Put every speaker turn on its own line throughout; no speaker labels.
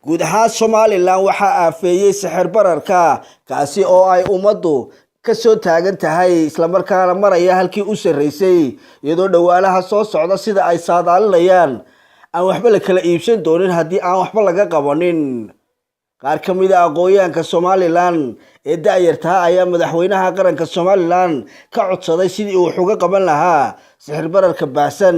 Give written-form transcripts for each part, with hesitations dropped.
Guud ahaan Somaliland waxaa aafeeyey sixir bararka, kaasi oo ay ummaddu kasoo taagan tahay, islamarkaana maraya halkii u sarreysay, iyadoo dhowaanaha soo socda, sida ay saadaalinayaan, aan waxba la kala iibsan doonin haddii aan waxba laga qabanin. Qaar ka mid a aqoon-yahanka Somaliland ee da-yartaha ayaa madaxweynaha qaranka Somaliland ka codsaday sidii uu wax uga qaban lahaa sixir bararka baahsan,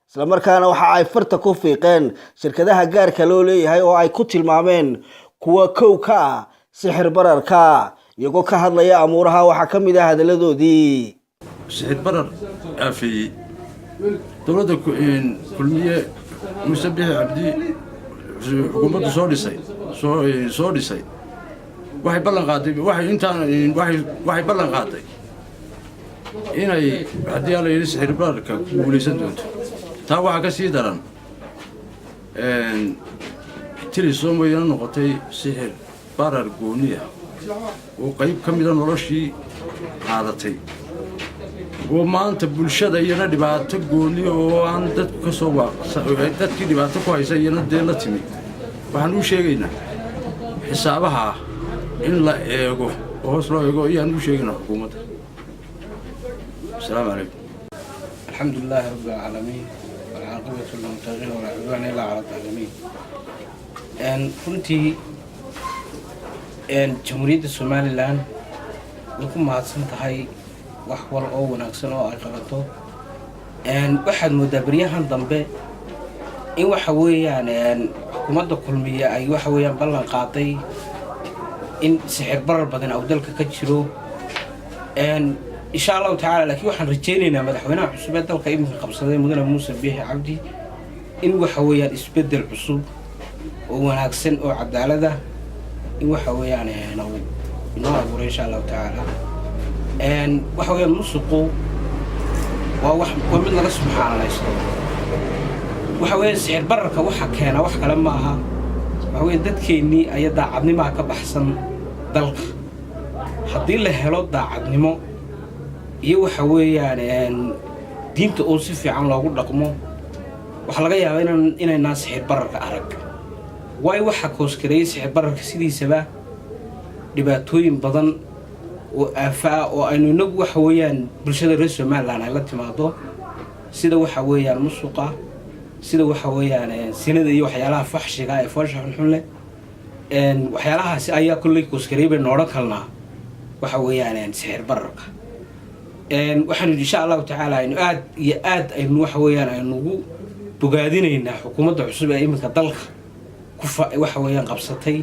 islamarkaana waxa ay farta ku fiiqeen shirkadaha gaarka loo leeyahay oo ay ku tilmaameen kuwa kow ka ah sixir bararka. Iyagoo ka hadlaya amuuraha, waxaa ka mid ah hadalladoodii.
Sixir barar aafeeyey dowladda Kulmiye, Muuse Bixi Cabdi, xukuumaddu soo dhisay waxay ballan qaaday, waxay intaan waxay ballan qaaday inay, haddii Alla yidhi, sixir bararka ku guulaysan doonto. Taa waxaa ka sii daran Telesom wayna noqotay sixir barar gooniya oo qayb ka mida noloshii qaadatay, oo maanta bulshada iyana dhibaato gooniya oo aan dadku ka soo dadkii dhibaato ku haysa iyana dee la timi. Waxaan u sheegaynaa xisaabaha in la eego oo hoos loo eego ayaan u sheegaynaa xukuumadda. Asalaamu calaykum.
الحمد لله رب العالمين، والعاقبة للمتقين، ولا عدوان إلا على الظالمين. Runtii Jamhuuriyadda Somaliland way ku mahadsan tahay wax wal oo wanaagsan oo ay qabato. Waxaad moodaa beryahan dambe in waxa weeyaan xukuumadda Kulmiye ay waxa weeyaan ballan qaaday in sixir barar badan uu dalka ka jiro, insha Allahu tacala. Laakiin waxaan rajaynaynaa madaxweynaha cusub ee dalka iminka qabsaday, mudane Muuse Biixi Cabdi, in waxa weeyaan isbeddel cusub oo wanaagsan oo cadaalada in waxa weeyaan uu inoo abuuray, insha Allahu tacaala. Waxa weeyaan musuqu waa wax, waa mid laga subxaanalaysto. Waxa weeyaan sixir bararka waxa keena wax kale ma aha, waxa weeye dadkeennii ayaa daacadnimaha ka baxsan dalka. Haddii la helo daacadnimo iyo waxa weeyaan diinta oo si fiican loogu dhaqmo, waxaa laga yaabaa inaynaan sixir bararka arag. Waayo, waxa koosgareeyay sixir bararka sidiisaba dhibaatooyin badan oo aafa ah oo aynu inagu waxa weeyaan bulshada reer Somaliland ay la timaado, sida waxa weeyaan musuqa, sida waxa weeyaan sinada iyo waxyaalaha faxshiga ee foosha xunxun leh. Waxyaalahaasi ayaa kolley koosgareey baynu odhan karnaa waxa weeyaan sixir bararka. Waxaanu insha Allahu tacaala aynu aad iyo aad aynu waxa weeyaan aynu ugu bogaadinaynaa xukuumadda cusub ee iminka dalka ku waxa weeyaan qabsatay,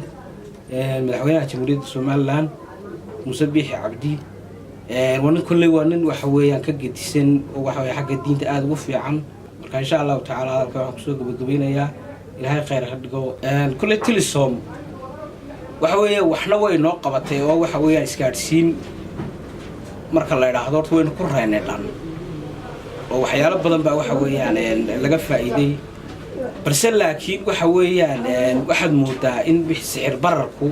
madaxweynaha Jamhuuriyadda Somaliland Muuse Biixi Cabdi. Waa nin kolley, waa nin waxa weeyaan ka gedisan oo waxa weya xagga diinta aada ugu fiican. Marka insha Allahu tacala hadalka waxaan kusoo gabagabeynayaa, Ilaahay khayr ha dhigo. Kolley Telesom waxa weeye waxna way noo qabatay oo waxa weeyaan isgaadhsiin marka la idhaahdo horta waynu ku reynay dhan oo waxyaalo badan baa waxa weeyaan laga faa'iiday. Balse laakiin waxa weeyaan waxaad moodaa in sixir bararku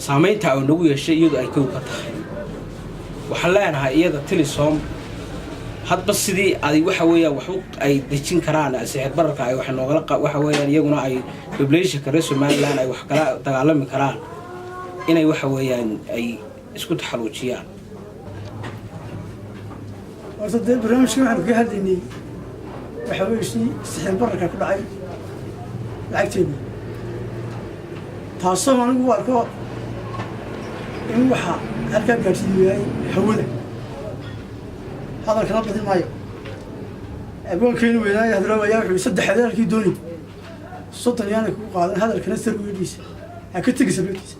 saamaynta ay nagu yeeshay iyadu ay kow ka tahay. Waxaan leenahay iyada Telesom hadba sidii ay waxa weeyaan wax ay dejin karaan sixir bararka, ay wax noogala, waxa weeyaan iyaguna ay populationka reer Somaliland ay wax kala dagaalami karaan, inay waxa weeyaan ay isku taxaluujiyaan.
Horta dee barnaamijkan waxaanu kaga hadlaynay waxa weeye si sixir bararka ku dhacay lacagteennii, taasoo anigu u arko in waxa halkaa gaadhsiiyu yahay hawada. Hadalkana badin maayo. Abwaankeenu weynaaya Hadraawi wuxuu saddex hadalkii dooni 30 yaana kugu qaadan, hadalkana sar weydhiisa ha ka tegaysa beegtiisa.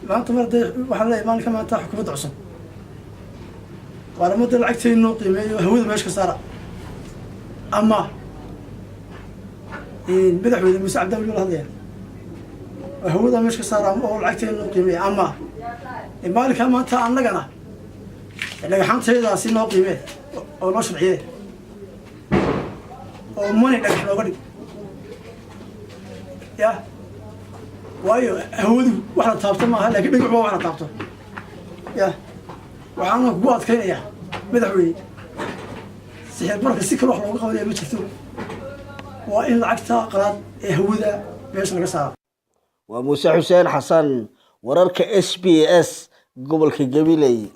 Maanta mar dee waxaan leeyahay maalinka maanta xukuumadda cusub waalamada lacagteenu noo qiimeeyo, hawada meesha ka saara. Ama madaxweyne Muuse Cabdaan weli la hadlaya oo hawada meesha ka saara oo lacagteenu noo qiimeeya, ama maalinkaa maanta annagana dhagaxaantaydaasi noo qiimee oo noo sharciye oo money dhagax nooga dhig ya. Waayo, hawadu wax la taabto maaha, laakiin dhagax waa wax la taabto ya. Waxaana kugu adkaynayaa, madaxweyne, sixir bararka si kale wax looga qabanaya ma jirto. Waa in lacagta qalaad ee hawada meesha laga saara.
Waa Muuse Xuseen Xasan, wararka SBS, gobolka Gabiley.